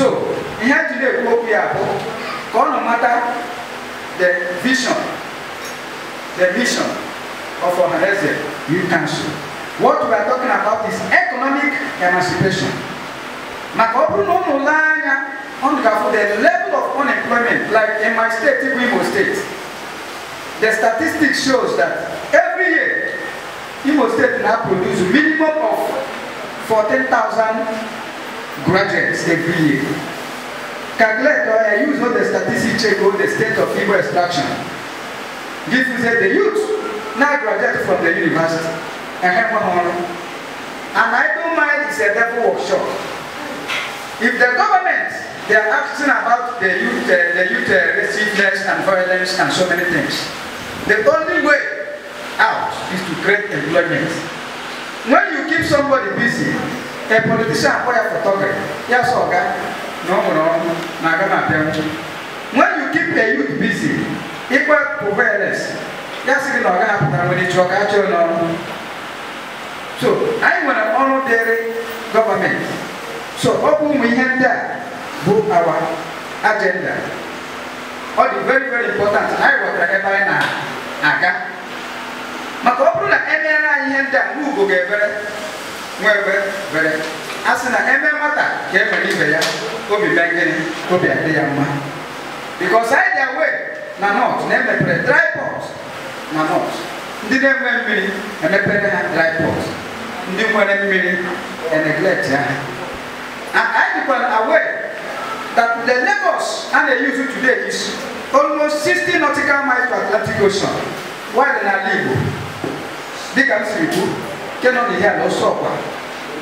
So ihe a ji na-ekwu okwu ya bụ ka ọ nọ mata the vision, the mission of Ohanaeze Youth Council. What we are talking about is economic emancipation. Maka ọ bụrụ na ụnụ lee anya, ụnụ ga-afụ the level of unemployment, like in my state, Imo State. The statistics shows that every year, Imo State now produce minimum of 14,000 graduates every year. Calculate or I use all the statistics, check all the state of Igbo extraction. Give you say the youth now graduate from the university and have one more. And I don't mind, it's a devil workshop. If the government, they are asking about the youth restiveness and violence and so many things. The only way out is to create employment. When you keep somebody busy, a politician or a photographer, yes, okay, no, no, no. When you keep a youth busy, equal violence, yes, you know, so I want to honor the government. So, open we have that our agenda. All the very, very important. I want to ever aga. Maka ọ bụrụ na emere anyị ihe ndị a ugo ga-ebere nwebe bere a sị na eme nwata ka e mere ibe ya obi mee gịnị obi adị ya mma. Because either way na north na emepere dry port na north, ndị na-enwe mmiri emepere ha dry port, ndị nwere mmiri e neglect ha. And I become aware that the Lagos and they use today is almost 60 nautical miles to Atlantic Ocean. While in Igbo, dịka m siri kwu, nke nọ n'ihe ala ọsọ ọkwa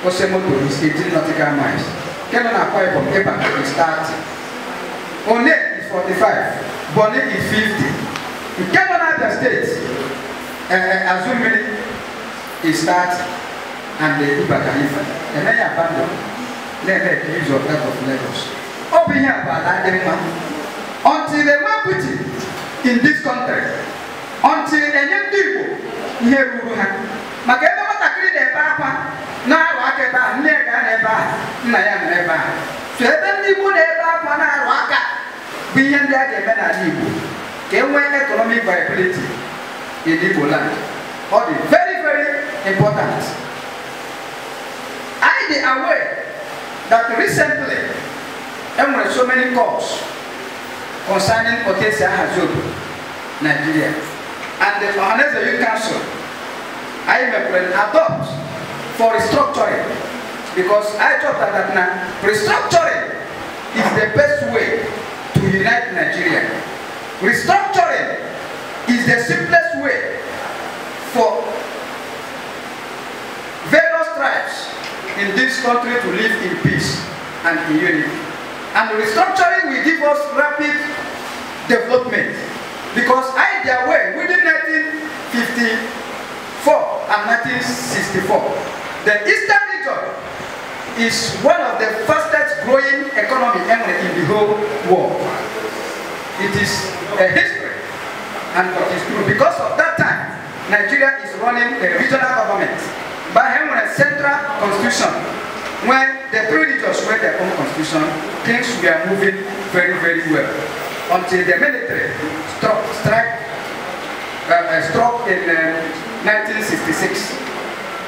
Osemoto is 18 nautical miles. Nke nọ na Akwa Ibom Ibaka is 30. One is 45. Bonny is 50. Nke nọ na Abia State, Azumini is 30. And the Ibaka Ifa. And then you abandon. Na-eme use of that of Lagos. Ọ bụ ihe a bụ ala dị mma. Until they were put in this country, until enye ndị Igbo ihe ruru ha. Maka ebe nwatakịrị na-ebe akwa na-arụ aka ebe ahụ, nne ya ga na-ebe ahụ, nna ya nọ ebe ahụ. So ebe ndị Igbo na-ebe akwa na-arụ aka bụ ihe ndị a ga-eme n'ala Igbo ka e nwee economic viability in Igbo land. Ọ dị very, very important. I dey aware that recently there were so many calls concerning otu esi ahazi obodo Nigeria. And the Ohanaeze Youth Council, I mekwere adopt for restructuring, because I thought that now restructuring is the best way to unite Nigeria. Restructuring is the simplest way for various tribes in this country to live in peace and in unity. And restructuring will give us rapid development. Because either way, within 1954 and 1964, the Eastern region is one of the fastest growing economy in the whole world. It is a history, and it is true. Because of that time, Nigeria is running a regional government. But when a central constitution, when the three regions were their own constitution, things were moving very, very well. Until the military struck in 1966.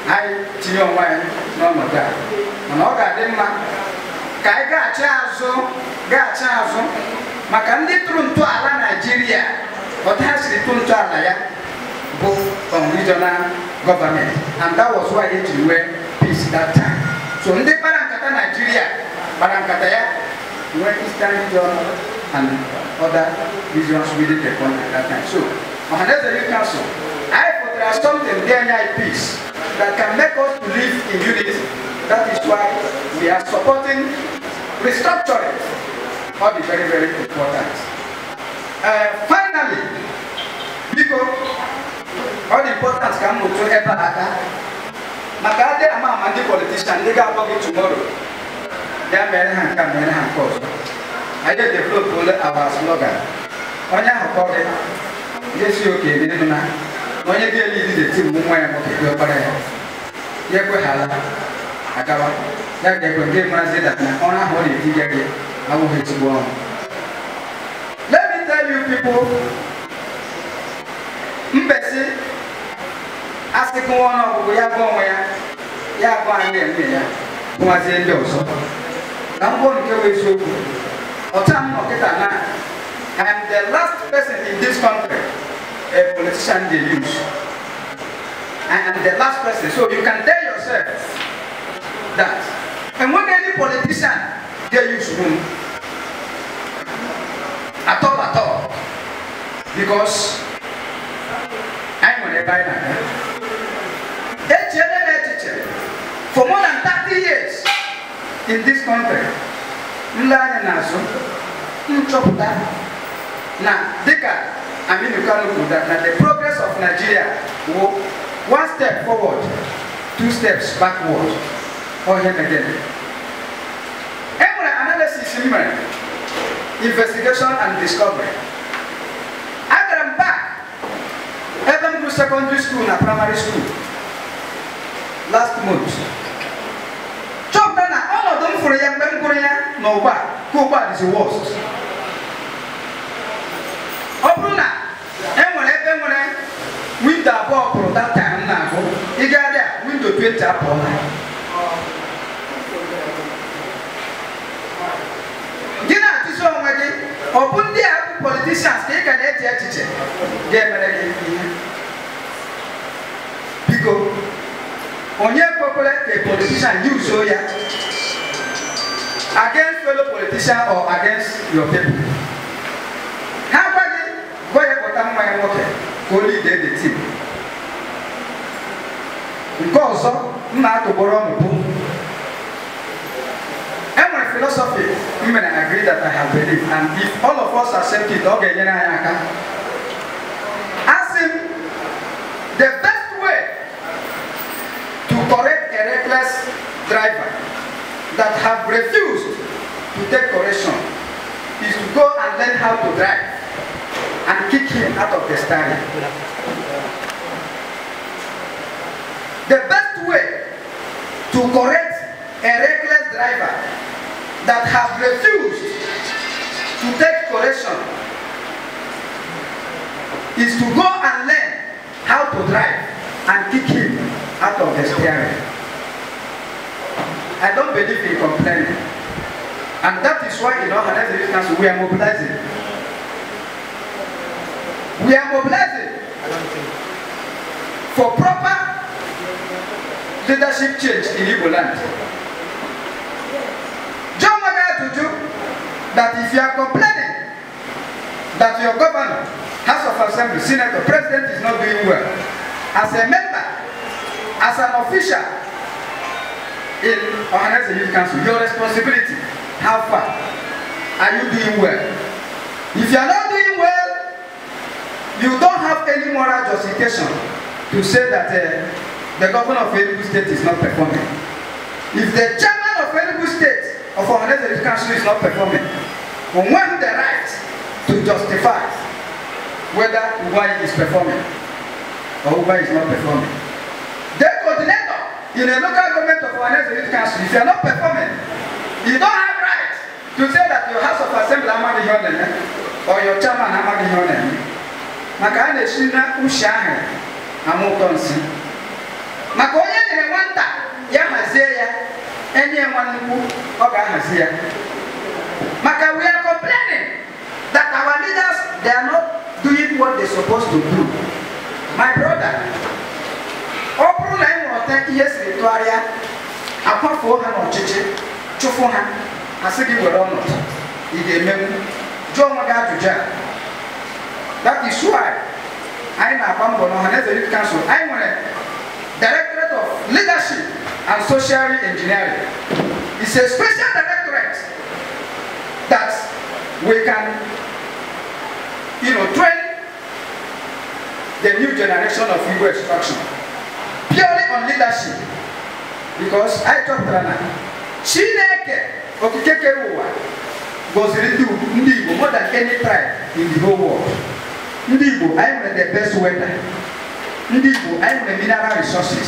I tinye onwe anyị n'ọnọdụ a. Mana ọ ga-adị mma ka anyị gaghachi azụ maka ndị tụrụ ntọala Nigeria, otu ha siri tụ ntọala ya bụ on regional government, and that was why e jiri nwee peace that time. So ndị kpara nkata Nigeria kpara nkata ya nwee Eastern region and other regions within the country at that time. So Ohanaeze Youth Council, I thought there is something there in peace that can make us to live in unity. That is why we are supporting restructuring. All is very, very important. Finally, because all the important can move to ebe aka maka adị ama ama ndị politician ndị ga-akpọ gị tomorrow ya mere ha nke a mere ha nke ọzọ. Anyị develop our slogan. Onye ahụ kpọ gị ga-esi oke nínú na onye ga-eli the team nwa ya nwoke dị ọkpara ya ya ekweghala agawa. Ya ga-ekwe nke marazi that na ọrụ ahụ ọ na-etiga gị abụghị ezigbo ọrụ. Let me tell you people, mbesi asị gụwa ọnụ ọgụgụ ya gụọ onwe ya, ya gụọ anyị eme ya, gụwazie ndị ọzọ. Ka m gwuo nke bụ eziokwu, ọta m nọ kịta na I am the last person in this country a politician dey use. I am the last person. So you can tell yourself that. And when any politician dey use room at all, at all. Because I'm on a Bible. For more than 30 years in this country, now, dịka Aminu Kano kwuru that na the progress of Nigeria will one step forward, two steps backward. Or here again. E nwere analysis m mere, investigation and discovery. Agara m back ebe m gụrụ secondary school na primary school last month. Chọpụta na ọnọdụ m fụrụ ya mgbe m gụrụ ya na ụgbọ a, ka ụgbọ a is the worst. Ọ bụrụ na e nwere ebe nwere windo abụọ pụrụ that time m na-agụ, ị gaa there, windo 20 apụọla. Gị na-atụzi onwe gị, ọ bụ ndị a bụ politicians ka ị ka na-eche echiche ga-emere gị ihe. Biko, onye ekwekwere ka a politician use ya against fellow politician or against your people. Ha gwa gị, gwa ya kpọta nwa ya nwoke ka o lead the team. Nke ọzọ m na-atụgbọrọ ọnụ bụ e nwere philosophy m mere agree that I have believed, and if all of us accept it, ọ ga-enyere anyị aka. Asị m, the best way to correct a reckless driver that have refused to take correction is to go and learn how to drive and kick him out of the steering. The best way to correct a reckless driver that have refused to take correction is to go and learn how to drive and kick him out of the steering. I don't believe in complaining. And that is why in Ohanaeze Youth Council we are mobilizing. We are mobilizing for proper leadership change in Igbo land. John Maga that if you are complaining that your governor, House of Assembly, Senator, President is not doing well, as a member, as an official in Ohanaeze Youth Council, your responsibility, how far are you doing well? If you are not doing well, you don't have any moral justification to say that the governor of Enugu State is not performing. If the chairman of Enugu State of Ohanaeze Youth Council is not performing, we want the right to justify whether Uwai is performing or Uwai is not performing. The coordinator in a local government of Ohanaeze Youth Council, if you are not performing, you don't have right to say that your House of Assembly amaghị ihe ọ na-eme or your chairman amaghị ihe ọ na-eme. Maka a na-esi na uche ahụ ama ụtọ nsị. Maka onye nyere nwata ya hazie ya, enye nwa nnukwu ọ ga-ahazi ya. Maka we are complaining that our leaders, they are not doing what they're supposed to do. My brother, ọ bụrụ na ị nwere ọta ihe siri tụgharịa, akwafuo ha n'ọchịchị, chụfụ ha, asị gị were ọnọdụ, ị ga-emenwu. Jụọ onwe gị ajụjụ a. That is why anyị na-agba mbọ na Ohanaeze Youth Council, anyị nwere Directorate of Leadership and Social Engineering. It's a special directorate that we can, you know, train the new generation of Igbo extraction purely on leadership. Because I chọpụtara na Chineke okike kere ụwa gọziri ndị Igbo more than any tribe in the whole world. Ndị Igbo, anyị nwere the best weather. Ndị Igbo, anyị nwere mineral resources.